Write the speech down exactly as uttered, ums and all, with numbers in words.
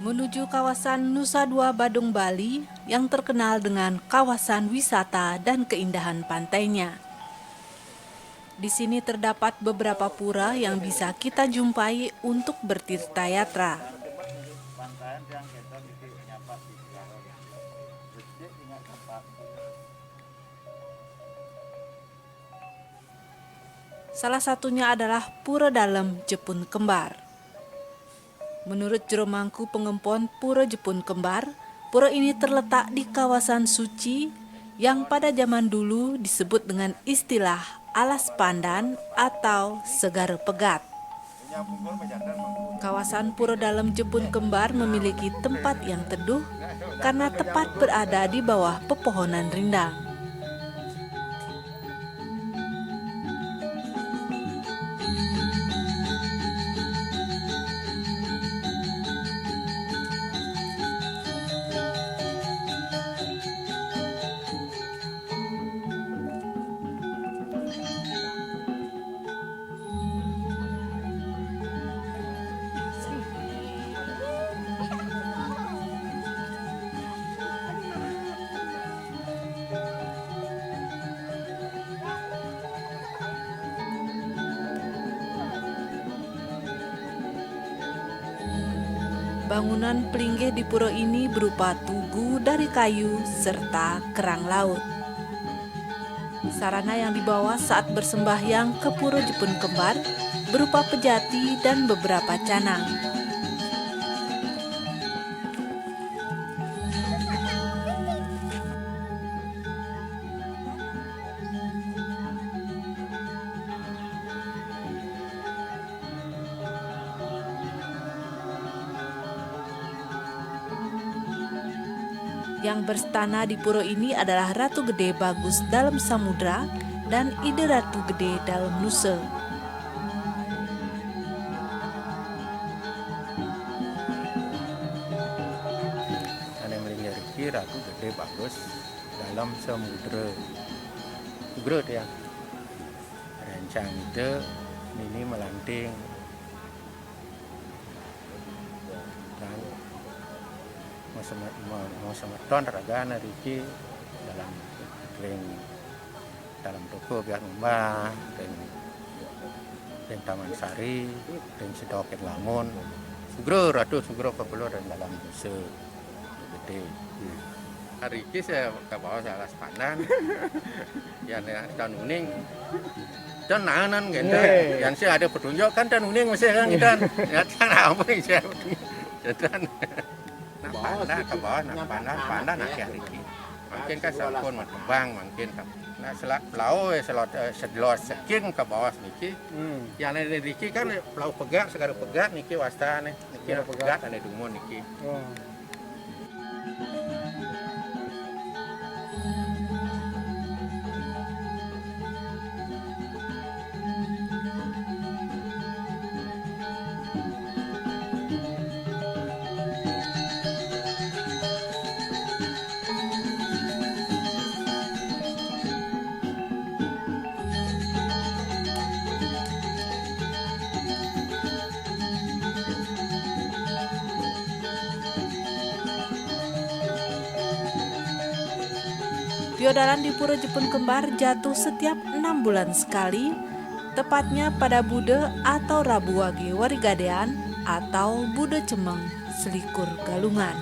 Menuju kawasan Nusa Dua Badung, Bali, yang terkenal dengan kawasan wisata dan keindahan pantainya. Di sini terdapat beberapa pura yang bisa kita jumpai untuk bertirta yatra. Salah satunya adalah Pura Dalem Jepun Kembar. Menurut jero mangku pengempon Pura Jepun Kembar, pura ini terletak di kawasan suci yang pada zaman dulu disebut dengan istilah Alas Pandan atau Segara Pegat. Kawasan Pura Dalem Jepun Kembar memiliki tempat yang teduh karena tepat berada di bawah pepohonan rindang. Bangunan pelinggih di pura ini berupa tugu dari kayu serta kerang laut. Sarana yang dibawa saat bersembahyang ke Pura Jepun Kembar berupa pejati dan beberapa canang. Yang berstana di pura ini adalah Ratu Gede Bagus Dalem Samudra dan Ida Ratu Gede Dalem Nusa. Ane malinggih riki Ratu Gede Bagus Dalem Samudra. Sugra tiang. Rencang Ida nini malanting. Dan mau seme-, mau, mau semeton ragane riki dalem ring, dalem toko biar ngembah, ring, ring Taman Sari, ring Sedokin Lamun. Sugra Ratu, sugra pepelu ring dalem dosa. Gede. Hari iki saya ke bawah Alas Pandan. Ya, nek tan uning. Tan naenan gitu. Iya. Yang sih ada petunjuk kan tan uning mesti kan kita. Ya tan apa sih? Ya tan. Nah, pandan ke bawah, nah, pandan, pandan akhir iki. Mungkin kan sampun matebang, mungkin kan. Nah, sela-, pelau, eh, selot-, eh, sedelos seking ke bawah niki. Hmm. Yang lain niki kan pelau pegat, segala pegat niki wastane. Niki pegat ane dumun niki. Oh. Piodalan di Pura Jepun Kembar jatuh setiap enam bulan sekali, tepatnya pada Bude atau Rabu Wage Warigadean atau Bude Cemeng Selikur Galungan.